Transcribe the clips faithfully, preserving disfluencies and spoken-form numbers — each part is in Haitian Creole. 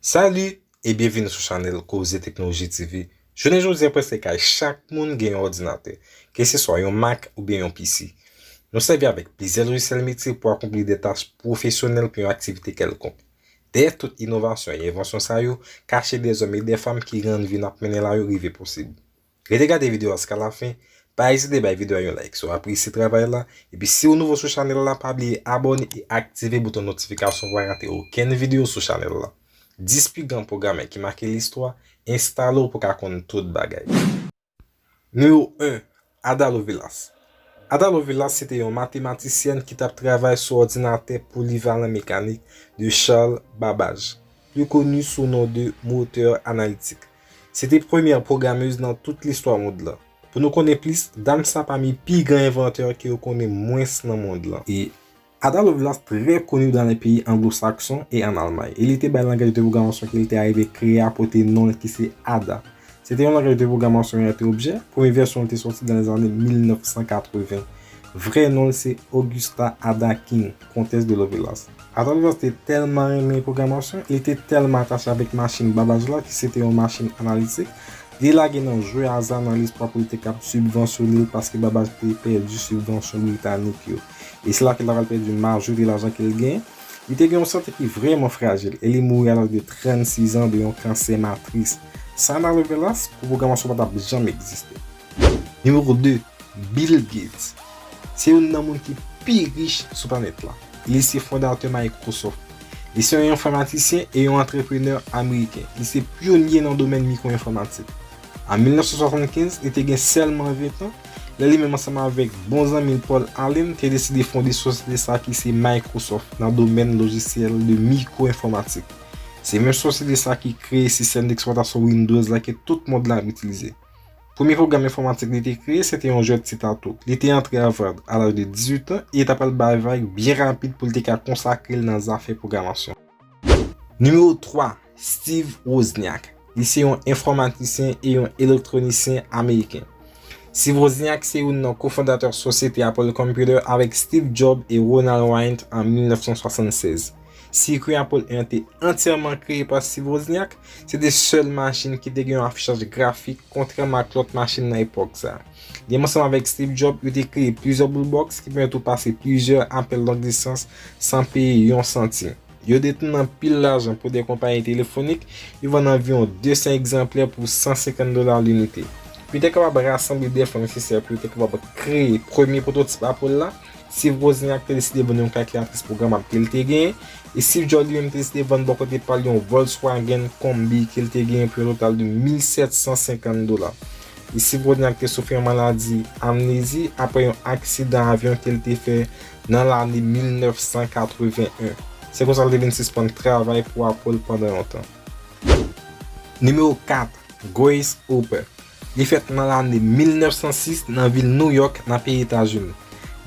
Salut e byenvini sou chanèl Koze Teknoloji T V. Jounen jodi a, prèske kay chak moun gen yon òdinatè, keseswa yon Mac oubyen yon P C. Nou sèvi avèk plizyè lojisyèl metye pou akonpli de tach pwofesyonèl pou yon aktivite kèlkonk. Dèyè tout inovasyon e envansyon sa yo, kache de zòm e de fanm ki rann vi n ap mennen la yo rive posib. Rete gade videyo a jiska lafen, pa ezite bay videyo a yon like si w apresye travay la, epi si w nouvo sou chanèl la, pa bliye abòne e aktive bouton notifikasyon pou w pa rate okenn videyo sou chanèl la. Dis pi gran pwogram ki make listwa, enstale w pou w ka konn tout bagay. Nimewo en, Ada Lovelace. Ada Lovelace se te yon matematisyèn ki t ap travay sou òdinatè polivalan mekanik de Charles Babbage, pli koni sou non de motè analitik. Se te premyè pwogrameuz nan tout listwa mond lan. Pou nou konnen plis, dam sa pami pi gran envantè ke yo konnen mwens nan mond lan. E Ada Lovelace trè koni dan lè peyi anglosakson e ann Almay, e li te bay langaj de pwogramasyon ke li te arive kreye a pote non l ki se Ada. Se te yon langaj de pwogramasyon oryante objè. Premye vèsyon l te sòti dan lèzane mil nèf san katreven. Vrè non l se Augusta Ada King, Comtesse de Lovelace. Ada Lovelace te tèlman renmen pwogramasyon, e li te tèlman atache avèk machin Babbage la, ki se te yon machin analitik, li lage nan jwe aza nan lespwa pou li te kab sibvansyone l, paske Babbage te pèdi sibvansyon britanik yo. E se la ke l ta pral pèdi majorite lajan ke l genyen. Li te gen yon sante ki vrèman frajil, e li mouri a laj de trannsis an de yon kansè matris. San Ada Lovelace, pou pwogramasyon pa t ap janm egziste. Nimewo de, Bill Gates. Se youn nan moun ki pi rich sou planèt la. Li se fondatè Microsoft. Li se yon enfòmatisyen e yon antreprenè ameriken. Li se pyonye nan domèn mikwo-enfòmatik. An mil nèf san swasannkenz, li te gen sèlman ven tan, lè li menm ansanm avèk bon zanmi l Paul Allen te deside fonde sosyete sa ki se Microsoft nan domèn lojisyèl de mikwo-enfòmatik. Se menm sosyete sa ki kreye sistèm deksplwatasyon Windows la ke tout mond la ap itilize. Premye pwogram enfòmatik li te kreye, se te yon jwèt ti tatou. Li te antre Harvard a laj de dizuit an e li ta pral bay vag byen rapid pou li te ka konsakre l nan zafè pwogramasyon. Nimewo twa, Steve Wozniak. Li se yon enfòmatisyen e yon elektwonisyen ameriken. Steve Wozniak se youn nan kofondatè sosyete Apple Computer avèk Steve Jobs e Ronald Wyatt an mil nèf san swasannsèz. Sikwi Apple en te antyèman kreye pa Steve Wozniak, se te sèl machin ki te gen yon afichaj grafik, kontrèman ak lòt machin nan epòk sa a. Li menm ansanm avèk Steve Jobs, yo te kreye plizyè boul bòks ki pèmèt ou pase plizyè apèl long distans san peye yon santim. Yo detounen anpil lajan pou de konpayi telefonik, yo vann anviwon de san egzanplè pou san senkant dola linite. Pou yo te kapab rasanble de fon nesesè pou yo te kapab kreye premye pwototip Apple la, Steve Wozniak te deside vann yon kalkilatris pwogram ke l te genyen, e Steve Jobs li menm te deside vann bò kote pa l yon Volkswagen Kombi ke l te genyen pou yon total de mil sèt san senkant dola. E Steve Wozniak te soufri yon maladi amnezi apre yon aksidan avyon ke l te fè nan lane mil nèf san katreven en. Se konsa l te vin sispann travay pou Apple pandan yon tan. Nimewo kat, Grace Hopper. Li fèt nan lane mil nèf san sis nan vil New York, nan peyi Etazini.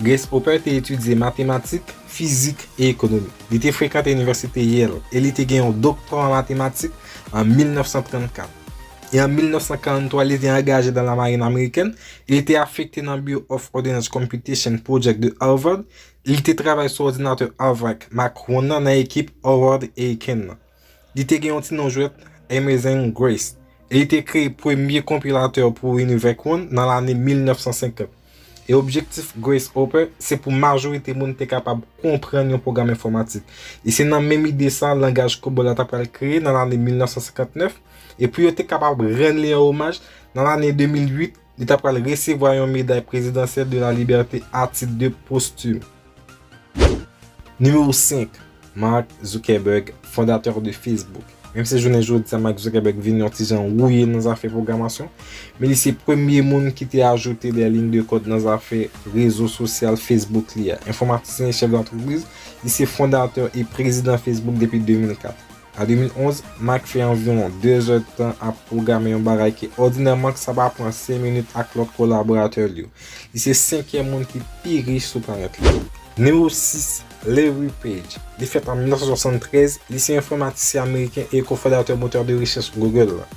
Grace Hopper te etidye matematik, fizik e ekonomi. Li te frekante inivèsite Yale e li te gen yon doktora an matematik an mil nèf san trannkat. E an mil nèf san karanntwa, li te angaje nan lamarin amerikèn e li te afekte nan Bureau of Ordnance Computation Project de Harvard. Li te travay sou òdinatè Harvard Mac One nan, nan ekip Howard Aiken nan. Li te gen yon ti non jwèt, Amazing Grace, e li te kreye premye konpilatè pou Univac One nan lane mil nèf san senkant. E objektif Grace Hopper se pou majorite moun te kapab konprann yon pwogram enfòmatik. E se nan menm ide sa langaj COBOL la ta pral kreye nan lane mil nèf san senkant nèf, e pou yo te kapab rann li yon omaj, nan lane de mil uit, li ta pral resevwa yon meday prezidansyèl de la libète a tit de postim. Nimewo senk, Mark Zuckerberg, fondatè de Facebook. Menm si jounen jodi a Mark Zuckerberg vin yon ti jan wouye nan zafè pwogramasyon, men li se premye moun ki te ajoute de liy de kòd nan zafè rezo sosyal Facebook li a. Enfòmatisyen e chèf dantrepriz, li se fondatè e prezidan Facebook depi de mil kat. An de mil onz, Mark fè anviwon de zèdtan ap pwograme yon bagay ke òdinèman sa pa pran senk minit ak lòt kolaboratè l yo. Li se senkyèm moun ki pi rich sou planèt la. Nimewo sis, Larry Page. Li fèt an mil nèf san swasanntrèz, li se enfòmatisyen ameriken e kofondatè motè de rechèch Google la.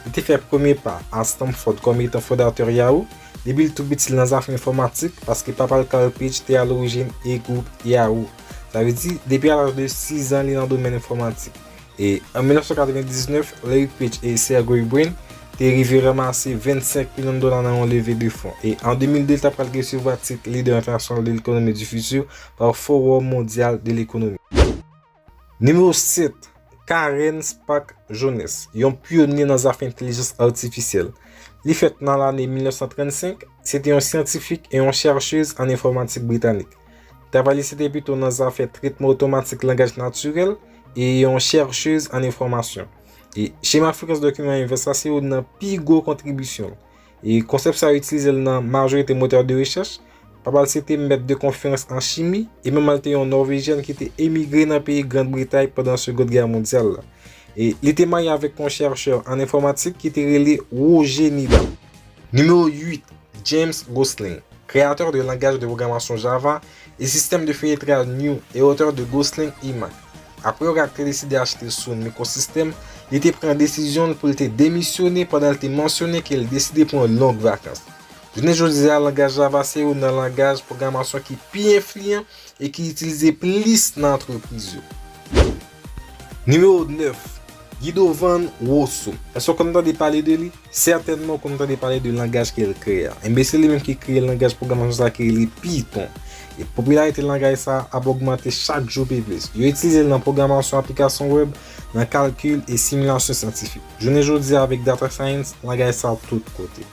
Li te fè premye pa a Stanford kòm etan fondatè Yahoo. Depi l tou piti, l nan zafè enfòmatik, paske papa l, Carl Page, te alorijin e gwoup Yahoo. Sa vle di, depi a laj de sis an, li nan domèn enfòmatik. E an mil nèf san katrevendiznèf, Larry Page e Sergey Brin te rive ranmase vennsenk milyon dola nan yon leve de fon. E an de mil de, l ta pral resevwa tit lidè entènasyonal de lekonomi di fiti pa Fowòm Mondyal de Lekonomi. Nimewo sèt, Karen Spack Jones, yon pyonye nan zafè entèlijans atifisyèl. Li fèt nan lane mil nèf san trannsenk, se te yon syantifik e yon chèchèz an enfòmatik britanik. Travay li se te pito nan zafè tretman otomatik langaj natirèl e yon chèchèz an enfòmasyon. E chema frekans dokiman envès la se youn nan pi gwo kontribisyon l. E konsèp sa yo itilize l nan majorite motè de rechèch. Papa l se te mèt de konferans an chimi, e manman l te yon Nòvejyèn ki te emigre nan peyi Grann Bretay pandan Segond Gè Mondyal la. E li te marye avèk yon chèchè an enfòmatik ki te rele Roger Needham. Nimewo uit, James Gosling, créateur de langage de programmation Java et système de fenêtre New et auteur de Gosling iMac. Apre Oracle te deside achte Sun Microsystem, li te pran desizyon l pou l te demisyone pandan l te mansyone ke l deside pran yon long vakans. Jounen jodi a, langaj Java se youn nan langaj pwogramasyon ki pi enfliyan e ki itilize plis nan antrepriz yo. Nimewo nèf, Guido Van Rossum. Èske w konn tande pale de li? Sètènman, w konn tande pale de langaj ke l kreye a. Enben, se li menm ki kreye langaj pwogramasyon sa ki rele Python. E popilarite langaj sa ap ogmante chak jou pi plis. Yo itilize l nan pwogramasyon aplikasyon wèb, nan kalkil e similasyon syantifik. Jounen jodi a, avèk data science, langaj sa tout kote.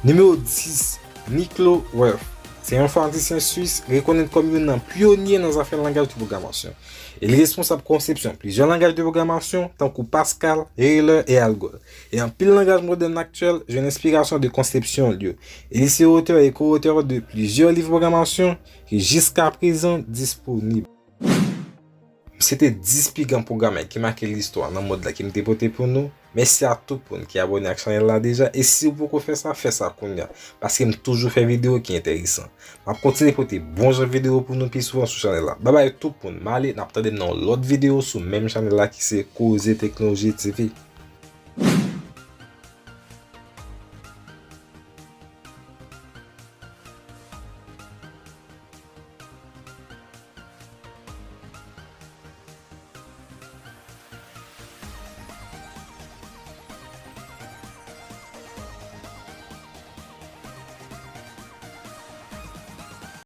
Nimewo dis, Nico Werth. Se yon enfòmatisyen swis rekonèt kòm youn nan pyonye nan zafè langaj de pwogramasyon. E li responsab konsepsyon plizyè langaj de pwogramasyon, tankou Pascal, Euler e Algol. E anpil langaj modèn aktyèl jwenn enspirasyon de konsepsyon l yo. E li se otè e ko-otè de plizyè liv pwogramasyon ki jiskaprezan disponib. Se te dis pi gran pwogram ki make listwa nan mond la ke m te pote pou nou. Mèsi a tout moun ki abòne ak chanèl la deja, e si w poko fè sa, fè sa kounye a, paske m toujou fè videyo ki enteresan. M ap kontinye pote bon jan videyo pou nou pi souvan sou chanèl la. Babay tout moun, m ale, n ap tande m nan yon lòt videyo sou menm chanèl la ki se Koze Teknoloji T V.